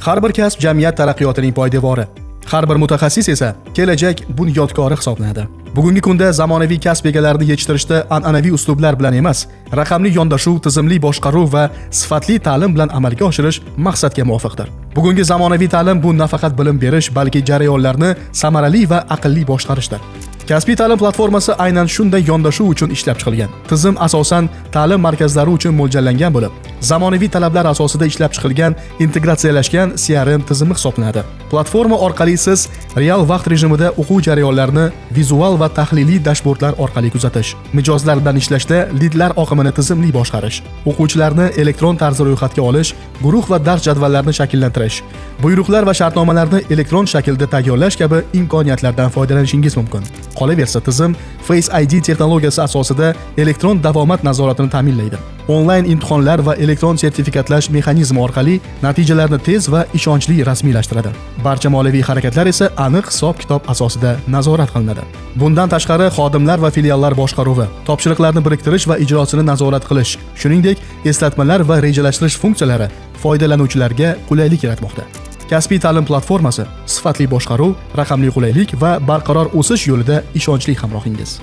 Har bir kasb jamiyat taraqqiyotining poydevori. Har bir mutaxassis esa kelajak bunyodkori hisoblanadi. Bugungi kunda zamonaviy kasb egalarini yetishtirishda an'anaviy uslublar bilan emas, raqamli yondashuv, tizimli boshqaruv va sifatli ta'lim bilan amalga oshirish maqsadga muvofiqdir. Bugungi zamonaviy ta'lim bu nafaqat bilim berish, balki jarayonlarni samarali va aqlli boshqarishdir. Kasbiy ta'lim platformasi aynan shunday yondashuv uchun ishlab chiqilgan. Tizim asosan ta'lim markazlari uchun mo'ljallangan bo'lib, zamonaviy talablar asosida ishlab chiqilgan integratsiyalashgan CRM tizimi hisoblanadi. Platforma orqali siz real vaqt rejimida o'quv jarayonlarini vizual va tahliliy dashbordlar orqali kuzatish, mijozlar bilan ishlashda lidlar oqimini tizimli boshqarish, o'quvchilarni elektron tarzda ro'yxatga olish, guruh va dars jadvallarini shakllantirish, buyruqlar va shartnomalarni elektron shaklda tayyorlash kabi imkoniyatlardan foydalanishingiz mumkin. Qolaversa, tizim Face ID texnologiyasi asosida elektron davomat nazoratini ta'minlaydi. Onlayn imtihonlar va elektron sertifikatlash mexanizmi orqali natijalarni tez va ishonchli rasmiylashtiradi. Barcha moliyaviy harakatlar esa aniq hisob-kitob asosida nazorat qilinadi. Bundan tashqari, xodimlar va filiallar boshqaruvi, topshiriqlarni biriktirish va ijrosini nazorat qilish, shuningdek, eslatmalar va rejalashtirish funksiyalari foydalanuvchilarga qulaylik yaratmoqda. Kasbiy ta'lim platformasi sifatli boshqaruv, raqamli qulaylik va barqaror o'sish yo'lida ishonchli hamrohingiz.